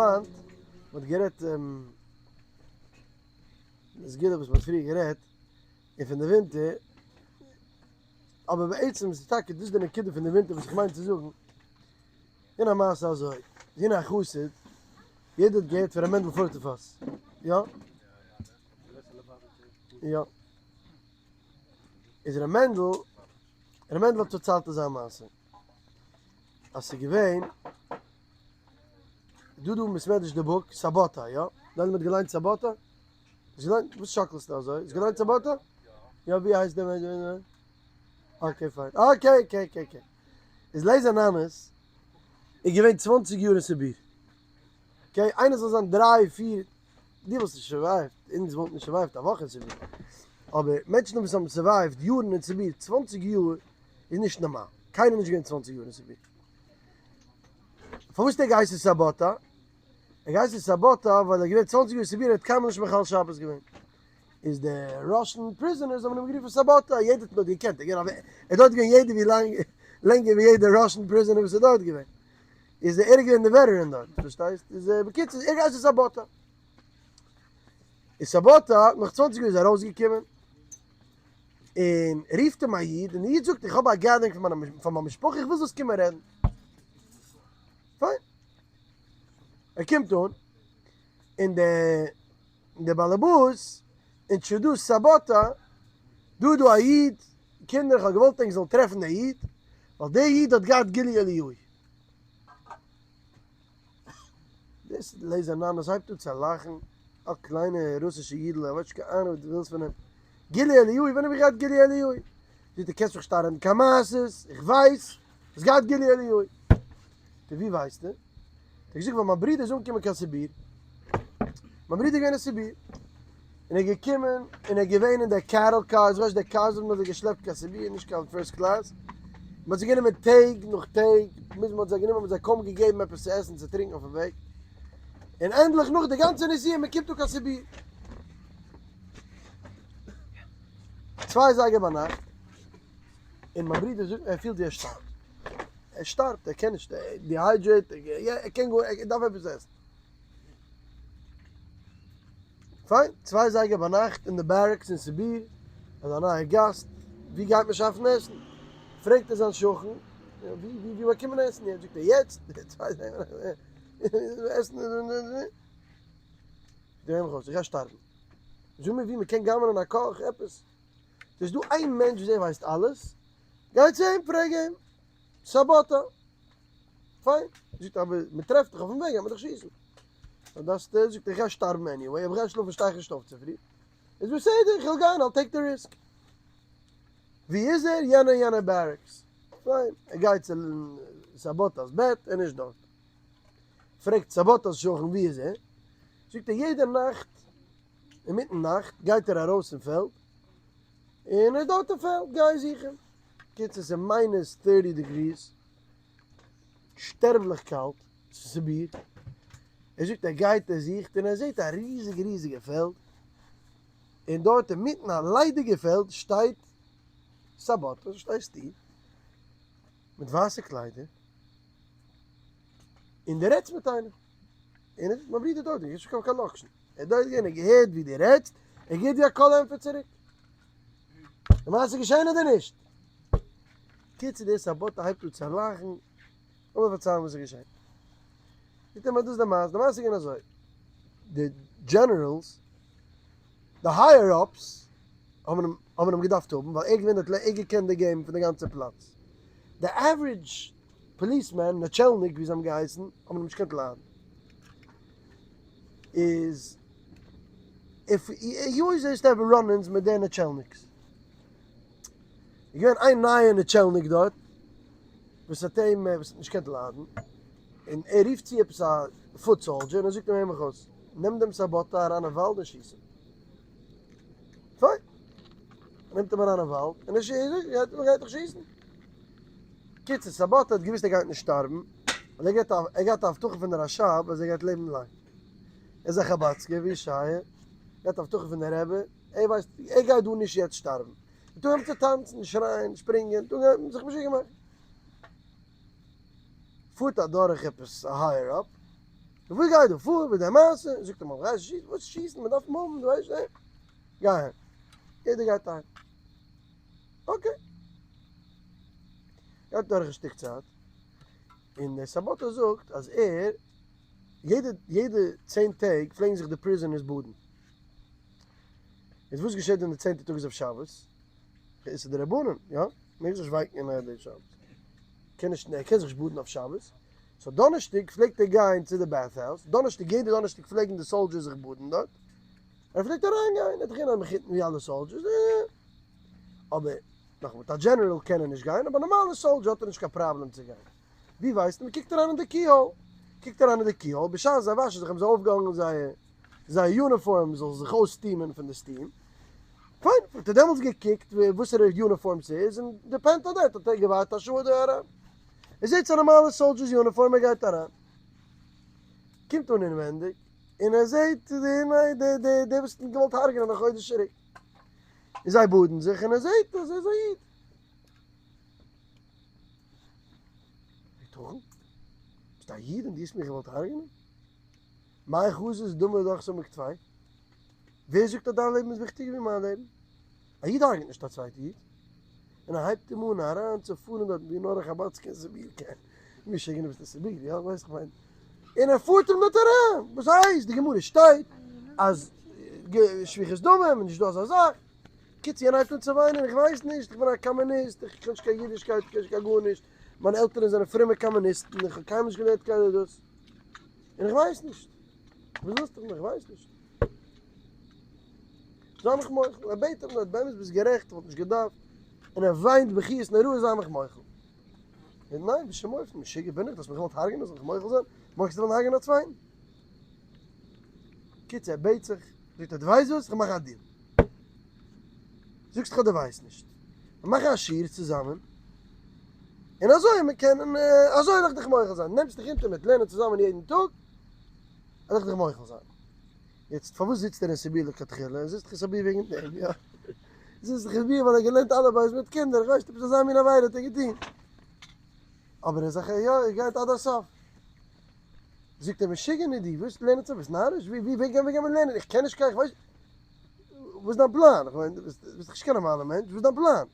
דערמאנט, מען האט גערעדט די סגולה וואס מען האט פריער גערעדט, און פון די ווינטער, אבער בעצם איז טאקע דאס די נקודה פון די ווינטער וואס איך מיין צו זאגן, הנה המעשה אזוי, הנה א חסיד, יעדער האט געהערט פון ר' מענדל פורטפאס, יא? יא. איז ר' מענדל, ר' מענדל האט פארציילט אזא מעשה, אז ס'איז געווען דא דא אין בית מדרש די book סאבאטא, יא? דיין האט געליינט סאבאטא? האסט געליינט? וואס שאקלסטו אזוי? האסט געליינט סאבאטא? יא ווי הייסט דער מענטש? okay פיין, okay okay okay okay. איז לעיזער נאנעס איז געווען צוואנציג יאר אין סיביר, okay? איינער זאל זיין דריי פיר, דו וואלסט נישט survive ט, אונז וואלט נישט survive ט א וואך אין סיביר, אבער מענטשן וואס האבן survive ט יארן אין סיביר, צוואנציג יאר איז נישט נארמאל, קיינער איז נישט געווען צוואנציג יאר אין סיביר. פארוואס האט ער געהייסן סאבאטא? ער האט געהייסן סאבאטא ווייל ער איז געווען צוואנציג יאר אין סיביר און ער האט קיינמאל נישט מחלל שבת געווען. איז די Russian prisoners האבן אים גערופן סאבאטא, יעדער האט אים דארט געקענט, ער איז דארט געווען יעדער ווי לאנג לענגער ווי יעדער Russian prisoner וואס איז דארט געווען, איז ער געווען די veteran דארט, פארשטייסט? איז בקיצור ער גייט צו סאבאטא, איז סאבאטא נאך צוואנציג יאר איז ארויסגעקומען, און רופט אים א איד, און די איד זאגט איך האב א gathering פאר מיין משפחה איך וויל זאלסט קומען רעדן, פיין, ער קומט אן, און די. און דער באלעבאס introduce סאבאטא, דא איז דא א איד, קינדער איך האב געוואלט ענק זאלן טרעפן דער איד, ווייל דער איד האט געהאט גילוי אליהו. דאס לעיזער נאנאס הייבט אן צו לאכן, א קליינע רוסישע אידל, ער ווייסט נישט קיין אהנונג וואס דו ווילסט פון אים, גילוי אליהו? ווען האב איך געהאט גילוי אליהו? זאגט ער קענסט מיך נישט אריינרעדן קיין מעשות, איך ווייס, האסט געהאט גילוי אליהו. זאגט ער ווי ווייסטו? האט ער געזאגט ווייל מיין ברודער איז אנגעקומען קיין סיביר, מיין ברודער איז געווען אין סיביר, און ער איז געקומען און ער איז געווען אין די cattle cars, ווייסט די cars האבן זיי געשלעפט קיין סיביר, נישט קיין first class, מען האט זיי גענומען טעג נאך טעג, ביז מען האט זיי גענומען, מען האט זיי קוים געגעבן עפעס צו עסן צו טרינקען אויפן וועג, און ענדליך נאך די גאנצע נסיעה מען קומט אן קיין סיביר. צוויי אזייגער ביינאכט, און מיין ברודער זאגט מיר ער פילט ווי ער שטארבט, ער שטארבט, ער קען נישט, ער dehydrate, ער קען גאר, ער דארף עפעס עסן. פיין, צוויי אזייגער ביינאכט אין די barracks אין סיביר, איז א נייע גאסט, ווי גייט מען שאפן עסן? פרעגט ער זיין שכן, ווי ווי באקומט מען עסן יעצט? זאגט ער, יעצט? צוויי אזייגער ביינאכט, עסן? זאגט ער, איך גיי שטארבן, זאג מיר ווי מען קען גנב'נען א קאך, עפעס. ס'איז דא איין מענטש וואס ער ווייסט אלעס, גיי צו אים פרעג אים, סאבאטא, פיין, זאגט ער אבער מען טרעפט דיך אויפן וועג גייט מען דיך שיסן, סאו דארפסטו, זאגט ער איך גיי שטארבן anyway, אויב איך גיי שלאפן שטיי איך נישט אויף צופרי, איז בסדר איך וועל גיין I'll take the risk. ווי איז ער? יענע יענע barracks, פיין, ער גייט צו סאבאטא'ס בעט, ער איז נישט דארט, פרעגט סאבאטא'ס שכן ווי איז ער, זאגט ער יעדע נאכט אינמיטן נאכט גייט ער ארויס אין פעלד, און ער איז דארט אין פעלד, גיי זוך אים. קיצור ס'איז minus thirty degrees, שטערבליך קאלט, ס'איז סיביר, ער זאגט ער גייט ער זוכט און ער זעט א ריזיגע ריזיגע פעלד, און דארט אינמיטן א ליידיגע פעלד שטייט סאבאטא, שטייסטו, מיט ווייסע קליידער, און דו רעדסט מיט איינעם. און ער זאגט מיין ברודער דארט, איך גיב נישט קיין לאקשן. ער איז דארט געווען, ער האט געהערט ווי דו רעדסט, ער גיבט דיר א קול ענטפער צוריק. די מעשה איז געשען אדער נישט? קיצור דער סאבאטא הייבט אן צו לאכן, לאמיר פארציילן וואס איז געשען. זאגט ער מיר דאס איז די מעשה, די מעשה איז געווען אזוי, די generals, די higher ups, האבן אים האבן אים געדארפט האבן, ווייל ער איז געווען דארט, ער האט געקענט די game פון די גאנצע פלאץ. די average policeman, נאטשעלניק ווי זיי האבן געהייסן, האבן אים נישט געקענט ליידן. איז if he always used to have run-ins מיט די נאטשעלניקס. איז געווען איין נייע נאטשעלניק דארט וואס האט אים וואס האט נישט געקענט ליידן, און ער רופט צו עפעס א foot soldier און ער זאגט אים הער מיך אויס, נעם דעם סאבאטא אריין אין וואלד און שיס אים. פיין. ער נעמט אים אריין אין וואלד און ער שיסט, ער גייט דיך שיסן. קיצור, סאבאטא האט געוואוסט ער גייט נישט שטארבן, ווייל ער האט געהאט א הבטחה פון די רשב אז ער גייט לעבן לאנג. ער איז א חבדסקער ווי ישעיה, געהאט א הבטחה פון די רבי, ער ווייסט ער גייט דא נישט יעצט שטארבן. ער האט אנגעהויבן צו טאנצן, שרייען, שפרינגען, האט אנגעהויבן זיך משוגע מאכן. פארט אדורך עפעס א higher up. וואס גייט דא פאר? וואס איז די מעשה? זאגט אים אבער שיסן, וואס שיסן? מען דארף אים האבן, דו ווייסט שוין. גיי אהיים. יעדער גייט אהיים. okay. גייט דורך א שטיק צייט, און דער סאבאטא זאגט אז ער, יעדע יעדע 10 טעג פלעגן זיך די prisoners באדן. איז וואס געשעט ווען די צענטע טאג איז אויף שבת? איז די רבנן, יא? מעג זיך נישט ווייקן אין א שבת. קען נישט, ער קען זיך נישט באדן אויף שבת. so דאנערשטאג פלעגט ער גיין צו די bath house, דאנערשטאג יעדע דאנערשטאג פלעגן די soldiers זיך באדן דארט, ער פלעגט אריין גיין, ער האט דאך געווען א מחותן ווי אלע soldiers, אבער נאכאמאל מיט א general קען ער נישט גיין, אבער א נארמאלע soldier האט ער נישט קיין פראבלעם צו גיין. ווי ווייסט מען? קוקט אריין אין די keyhole, קוקט אריין אין די keyhole, בשעת זיי וואשן זיך האבן זיי אויפגעהאנגען זייער זייער יוניפארם זאל זיך אויס steam ען פון די steam, פיין, האט ער דעמאלטס געקוקט וואסערע יוניפארם ס'איז, און depend on that האט ער געווארט א שעה אדער אריין. ער זעט ס'איז א נארמאלע soldier's יוניפארם ער גייט אריין, קומט אן אינווענדיג, און ער זעט די די די וואס האט אים געוואלט הרג'נען א חודש צוריק, און זיי באדן זיך, און ער זעט אז ער איז א איד. היתכן? ביסט א איד און דו האסט מיך געוואלט הרג'נען? מאי חזית דמא דאחתא מכתפי? ווער זאגט אז דיין לעבן איז וויכטיגער ווי מיין לעבן? א איד הרג'נט נישט א צווייטע איד. און ער הייבט אים אן אריין צו פארן דארטן ווי נאר א חבדסקע אין סיביר קען. משוגענער ביסט אין סיביר, יא? ווייסט איך מיין. און ער פארט אים דארט אריין. וואס הייסט? די גמרא שטייט אז שפיכות דמים איז נישט דא אזא זאך. קיצור יענער הייבט אן צו וויינען, איך ווייס נישט, איך בין א קאמוניסט, איך קען נישט קיין אידישקייט, איך קען נישט קיין גארנישט, מיינע עלטערן זענען פרומע קאמוניסטן, איך האב קיינמאל נישט געלערנט קיין דאס, און איך ווייס נישט. וואס ווילסטו פון מיר? איך ווייס נישט. זיי מיך מוחל. ער בעט אים דארט, באמת ביסט גערעכט, איך וואלט נישט געדארפט. און ער וויינט בכיות נוראות, זיי מיך מוחל. און ניין, בשום אופן, משוגע בין איך, דו האסט מיך געוואלט הרג'נען, זאל איך מוחל זיין? מארגן וועסטו וועלן הרג'נען א צווייטן. קיצור, ער בעט זיך, זאגט ער, דו ווייסט וואס, איך מאך א deal. זאגסט דאך אז דו ווייסט נישט. מיר מאכן א שיעור צוזאמען, און אזוי מיר קענען, אזוי וועל איך דיך מוחל זיין. נעמסט דיך אונטער מיט לערנען צוזאמען יעדן טאג, וועל איך דיך מוחל זיין. יעצט פארוואס זיצט ער אין סיביר לכתחילה? ער זיצט דאך אין סיביר וועגן דעם, יא? ער זיצט דאך אין סיביר ווייל ער האט געלערנט אלף בית מיט קינדער, איך ווייס נישט עפעס אזא מין עבירה האט ער געטון. אבער ער זאגט יא, ער גייט עד הסוף. זאגט ער, משוגענער דו, וואס לערנען צו? ביסט נאריש? ווי ווי ווען גייען מיר לערנען? איך קען נישט קיין, איך ווייס וואס איז דיין פלאן? איך מיין, דו ביסט דאך נישט קיין נארמאלער מענטש, וואס איז דיין פלאן?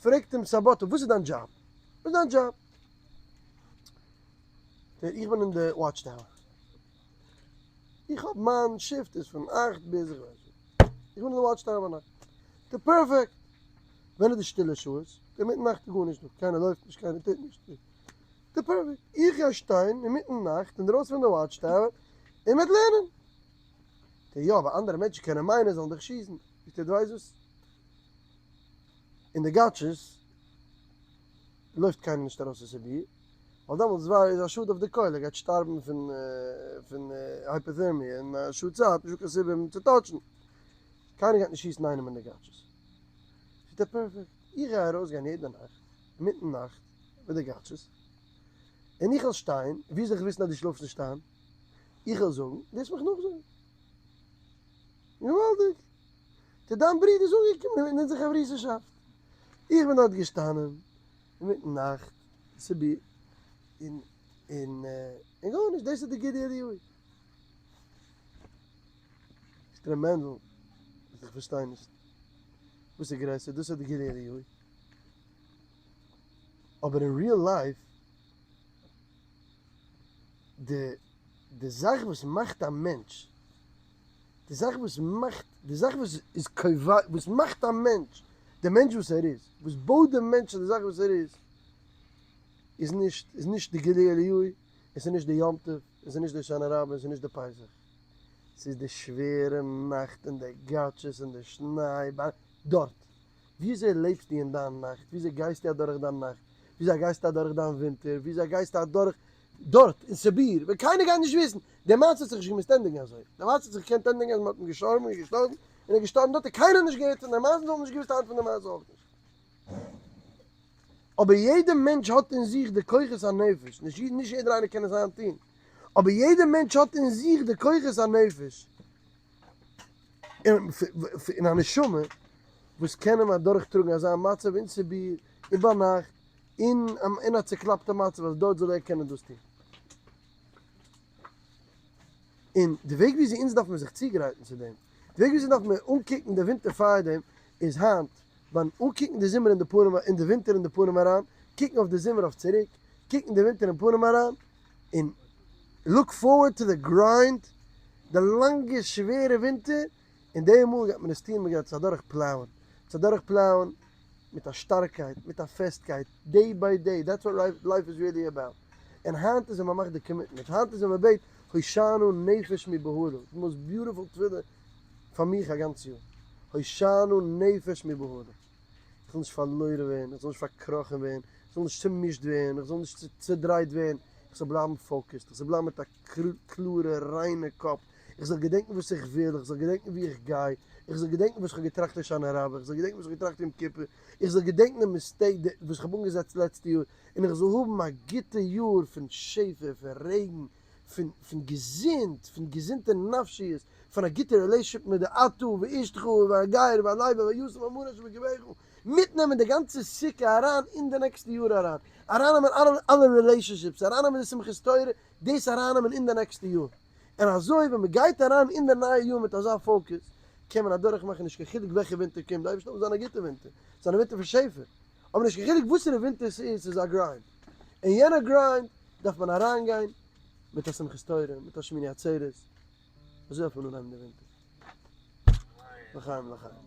פרעגט אים סאבאטא, וואס איז דיין דזשאב? וואס איז דיין דזשאב? איך בין אין די watch tower. איך האב מיין shift איז פון 8 ביז איך ווייס ווי. איך בין אין די watch tower ביינאכט. די perfect. ווען איז די שטילע שעות? אינמיטן נאכט איז גארנישט דא. קיינער לויפט נישט, קיינער טוט נישט. די perfect. איך גיי שטיין אינמיטן נאכט אינדרויסן פון די watch tower און מיט לערנען. די יא, אבער אנדערע מענטשן קענען מיינען זאלן דיך שיסן. זאגט ער דו ווייסט וואס? אין די גאטשעס לויפט קיינער נישט ארויס אין סיביר. ווייל דעמאלטס איז א שאד אויף די קויל, ער גייט שטארבן פון פון hypothermia אין א שעה צייט, נישטא קיין סיבה אים צו touch ן. קיינער גייט נישט שיסן איינעם אין די גאטשעס. זאגט ער perfect, איך גיי ארויסגיין יעדע נאכט, אינמיטן נאכט, מיט די גאטשעס, און איך וועל שטיין, ווי זאל איך וויסן אז דו שלאפסט נישט איין? איך וועל זאגן, דו וועסט מיך נאכזאגן. געוואלדיג! טא דיין ברודער איז אנגעקומען אין אונזער חברות'שאפט. איך בין דארט געשטאנען אינמיטן נאכט, סיביר, און און און גארנישט, דאס איז די גילוי אליהו. זאגט ר' מענדל, איך פארשטיי נישט, וואס איז גרעסער, דאס אדער גילוי אליהו? אבער אין real life, די די זאך וואס מאכט א מענטש, די זאך וואס מאכט, די זאך וואס איז קובע, וואס מאכט א מענטש, די מענטש וואס ער איז, וואס בויט דעם מענטש צו די זאך וואס ער איז, איז נישט, איז נישט די גילוי אליהו, עס איז נישט די יום טוב, עס איז נישט די הושענא רבה, עס איז נישט די פסח. עס איז די שווערע נאכט און די גאטשעס און די שניי, דארט. וויאזוי לעבסטו אין דיין נאכט? וויאזוי גייסטו אדורך דיין נאכט? וויאזוי גייסטו אדורך דיין ווינטער? וויאזוי גייסטו אדורך דארט אין סיביר ווען קיינער גייט נישט וויסן? די מעשה האט זיך נישט געמוזט ענדיגן אזוי. די מעשה האט זיך געקענט ענדיגן אז מען האט אים געשארבן און געשטארבן און ער איז געשטארבן דארט און קיינער האט נישט געהערט פון די מעשה און זיי האבן נישט געוואוסט היינט פון די מעשה אויך נישט. אבער יעדער מענטש האט אין זיך די כוחות הנפש, נישט יעדער איינער קען עס היינט טון, אבער יעדער מענטש האט אין זיך די כוחות הנפש און א נשמה וואס קען אים אדורכטראגן אזא מצב אין סיביר און ביינאכט און אין א צוקלאפטע מצב אז דארט זאל ער קענען דאס טון. און די וועג וויאזוי אונז דארף מיר זיך צוגרייטן צו דעם, די וועג וויאזוי דארף מען אנקוקן די ווינטער פאר דעם, איז היינט, ביים אנקוקן די זומער אין די פנים, אין די ווינטער אין די פנים אריין, קוקן אויף די זומער אויף צוריק, קוקן די ווינטער אין פנים אריין, און look forward to the grind, די לאנגע שווערע ווינטער, און די מאל גייט מען עס טון, מען גייט עס אדורך פלאוען, עס אדורך פלאוען מיט א שטארקייט, מיט א פעסטקייט, day by day, that's what life is really about, און היינט איז ווען מען מאכט די commitment, היינט איז ווען מען בעט הושענא נפש מבהלה, די most beautiful תפילה פאר מיך א גאנץ יאר, הושענא נפש מבהלה, איך זאל נישט פארלוירן ווערן, איך זאל נישט פארקראכן ווערן, איך זאל נישט צומישט ווערן, איך זאל נישט צודרייט ווערן, איך זאל בלייבן focused, איך זאל בלייבן מיט א קלארע ריינע קאפ, איך זאל געדענקן וואס איך וויל, איך זאל געדענקן וואו איך גיי, איך זאל געדענקן וואס איך האב געטראכט הושענא רבה, איך זאל געדענקן וואס איך האב געטראכט יום כיפור, איך זאל געדענקן די mistake וואס איך האב אנגעזעצט לעצטע יאר, און איך זאל האבן א גוטע יאר פון שפע, פון רעגן, פון פון געזונט, פון געזונטע נפשיות, פון א גוטע relationship מיט די אתה ואשתך והגר והלוי והיתום והאלמנה אשר בקרבך, מיטנעמען די גאנצע סוכה אריין אין די נעקסטע יאר אריין, ארייננעמען אלע אלע relationships, ארייננעמען די שמחת תורה, דאס ארייננעמען אין די נעקסטע יאר. און אזוי ווען מען גייט אריין אין די נייע יאר מיט אזא focus, קען מען אדורכמאכן נישט קיין חילוק וועלכע ווינטער קומט, די אייבערשטער זאל זיין א גוטע ווינטער, זיין א ווינטער פון שפע, אבער נישט קיין חילוק וואסערע ווינטער ס'איז, ס'איז א grind, אין יענע grind דארף מען אריינגיין מיט א שמחת תורה, מיט א שמיני עצרת, אזוי דארף מען אנהייבן די ווינטער. לחיים לחיים.